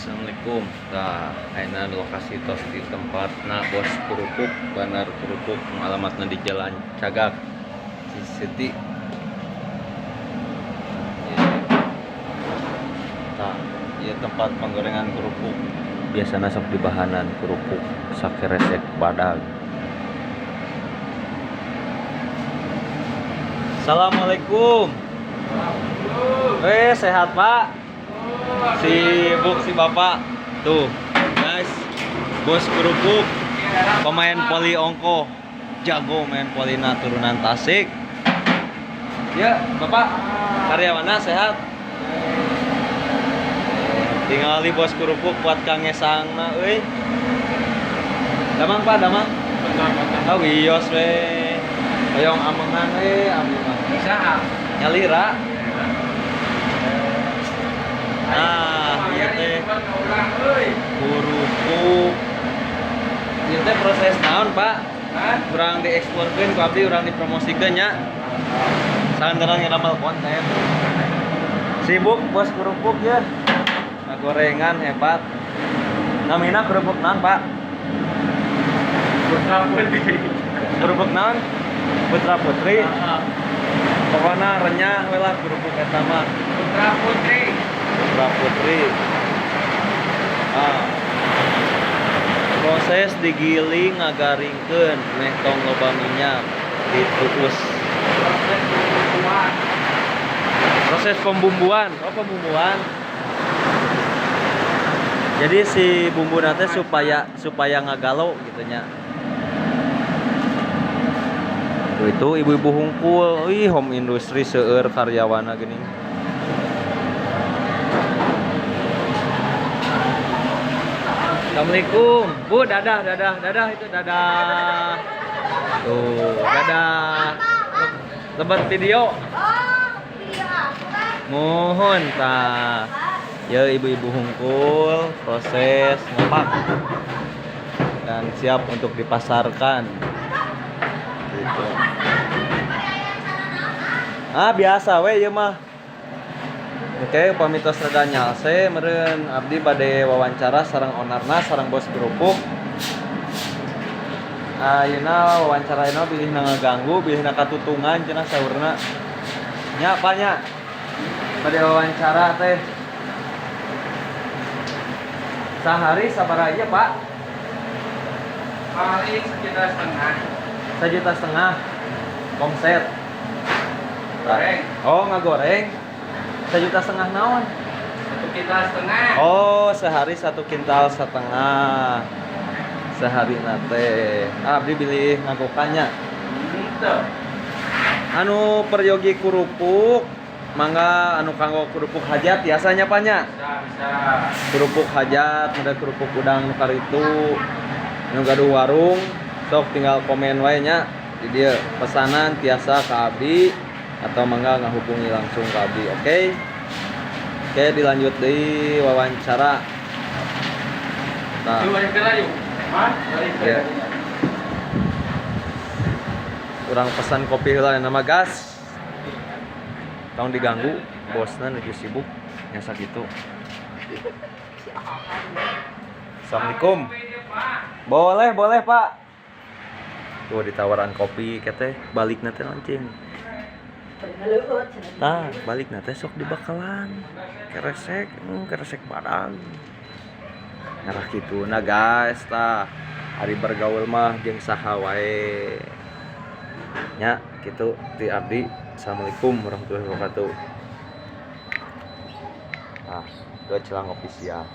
Assalamualaikum. Nah, ayeuna lokasi tos di tempatna bos kerupuk, bandar kerupuk, alamatna di Jalan Cagak, City. Ya. Nah, ieu tempat penggorengan kerupuk. Biasana sok dibahanan kerupuk sakeresek badag. Assalamualaikum. Sehat, Pak? Sibuk si bapak. Tuh, guys. Bos kerupuk, pemain voli ongko. Jago main volina turunan Tasik. Ya, Bapak. Karyawanna sehat? Tinggal di bos kerupuk buat kang ngesangna euy. Damang, Pak, damang. Oh, wios we. Hoyong amengan we abdi mah. Bisa. Nyalira. Nah, ieu teh kerupuk. Ieu teh proses naon, Pak? Kurang dieksporkeun ku abdi, urang dipromosikeun nya. Saandaran ngeramel konten. Sibuk bos kerupuk ya. Nah, gorengan hebat. Namina kerupuk naon, Pak? Putra Putri. Kerupuk naon? Putra Putri. Pokoknya renyah we lah kerupuk eta mah. Putra Putri. Putra Putri. Ah. Proses digiling ngagaringkeun meh tong loba minyak dituus. Proses pembuatan. Proses pembumbuan. Oh, pembumbuan. Jadi si bumbu nate supaya supaya ngagalo gitu nya. Tuh, itu ibu-ibu hungkul, wih, home industry seueur karyawana geuning. Assalamualaikum. Bu, dadah, dadah, dadah itu dadah. Tuh, dadah. Lebat video. Oh, video aku kan. Mohon tah. Ya, ibu-ibu hungkul proses ngopak dan siap untuk dipasarkan. Gitu. Ah, biasa we ieu mah. Oke, upami tos rada nyalse meureun abdi bade wawancara sareng onarna sareng bos kerupuk. Ayeuna wawancara ayeuna bilihna ngaganggu, bilihna katutungan cenah saurna. Nya, Pak, nya. Bade wawancara teh. Sehari sabaraha ieu, Pak? Paling 1,5 juta. 1,5 juta. Omset. Goreng. Oh, ngagoreng. 1,5 juta naon? 1,5 kintal. Oh, sehari 1,5 kintal. Sehari nate. Ah, abdi bilih ngagokannya. Gitu. Anu peryogi kerupuk, mangga anu kanggo kerupuk hajat biasanya, Pak, nya. Bisa, bisa. Kerupuk hajat, ada kerupuk udang nu karitu, nu gaduh warung, sok tinggal komen wae nya di dieu pesanan tiasa ka abdi atau mangga ngahubungi langsung ke abdi, oke? Oke, dilanjut deui wawancara. Nah, Yuk, balik ke yuk. Hah? Balik ke. Ya. Urang pesan kopi heula nama gas. Tong diganggu, bosna nuju sibuk nya sakitu. Assalamualaikum. Boleh, boleh, Pak. Tuh ditawaran kopi kete balik nanti lancing. Nah, balik nanti sok dibakalan. Keresek, keresek badan. Ngarah gitu. Nah, guys, tah hari bergaul mah jeung saha wae. Nya, gitu ti abdi. Assalamualaikum warahmatullahi wabarakatuh. Nah, dua celang official.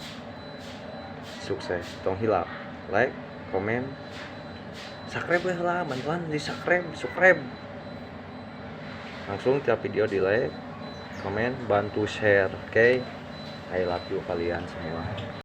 Sukses, tong hilap. Like, komen, subscribe lah, bantuan di subscribe, subscribe. Langsung tiap video di like, komen, bantu share, oke? I love you kalian semua.